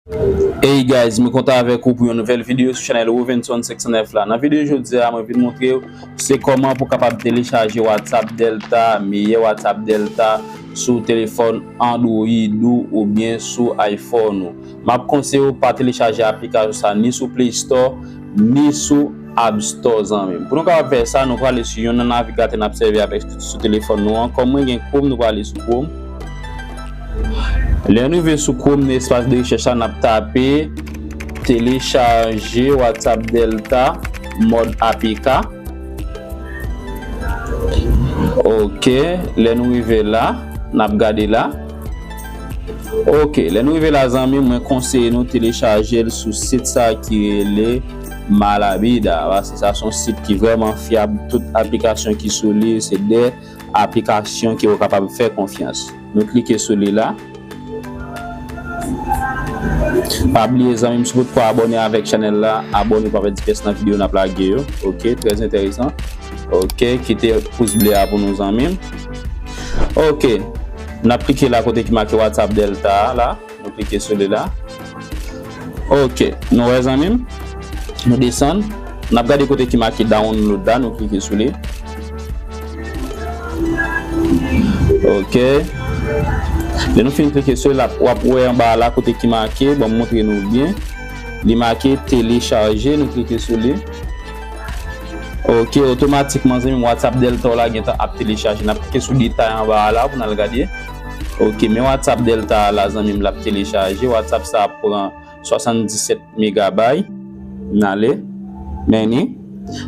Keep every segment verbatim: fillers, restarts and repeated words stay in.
Hey guys, mwen kontan avèk ou pou yon nouvèl videyo sou chanèl Rovenson senk san nèf la. Nan videyo jodi a, mwen vin montre w se kòman pou kapab telechaje WhatsApp Delta, meyè WhatsApp Delta sou telefòn Android ou oubyen sou iPhone ou. M ap konseye w pa telechaje aplikasyon sa ni sou Play Store, ni sou App Store, zanmi m. Pou nou kapab fè sa, nou prale sou youn nan navigatè n ap sèvi avèk sou telefòn nou an. Kòm mwen gen Chrome, nou prale sou Chrome. Lè n rive sou Chrome, nan espas de rechèch la, n ap tape telechaje WhatsApp Delta mòd A P K. Ok, lè nou rive la, n ap gade la. Ok, lè nou rive la, zanmi, mwen konseye nou telechaje l sou sit sa ki rele Malabida, paske sa se yon sit ki vrèman fyab. Tout aplikasyon ki sou li, se de aplikasyon ke w kapab fè konfyans. Nou klike sou li la. Pa bliye, zanmi m, si w potko abòne avèk chanèl la, abòne pou w pa pèdi pyès nan videyo n ap lage yo. Ok, trè enteresan. Ok, kite pous ble a pou nou, zanmi m. Ok, n ap klike la kote ki make WhatsApp Delta a la. Nou klike sou li la. Ok, nou wè, zanmi m, nou desann. N ap gade kote ki make download la, nou klike sou li. Ok. Lè nou fin klike sou li, w ap wè anba la kote ki make, ban m montre nou byen. Li make telechaje, nou klike sou li. Ok, otomatikman, zanmi m, WhatsApp Delta w la gentan ap telechaje. N ap klike sou detay anba a la pou n al gade. Ok, men WhatsApp Delta a la, zanmi m, l ap telechaje. WhatsApp sa ap pran swasanndisèt megabay. N ale. Men ni.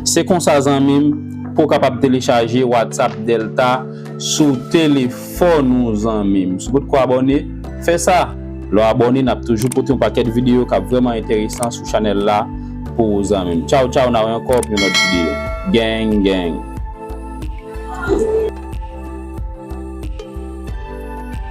Se konsa, zanmi m, pou w kapab telechaje WhatsApp Delta sou telefòn ou, zanmi m. Si w potko abòne, fè sa. Lè w abòne, n ap toujou pote yon pakèt videyo k ap vrèman enteresan sou chanèl la pou ou, zanmi m. Tchaw, tchaw, n a wè ankò pou yon lòt videyo. Gang, gang.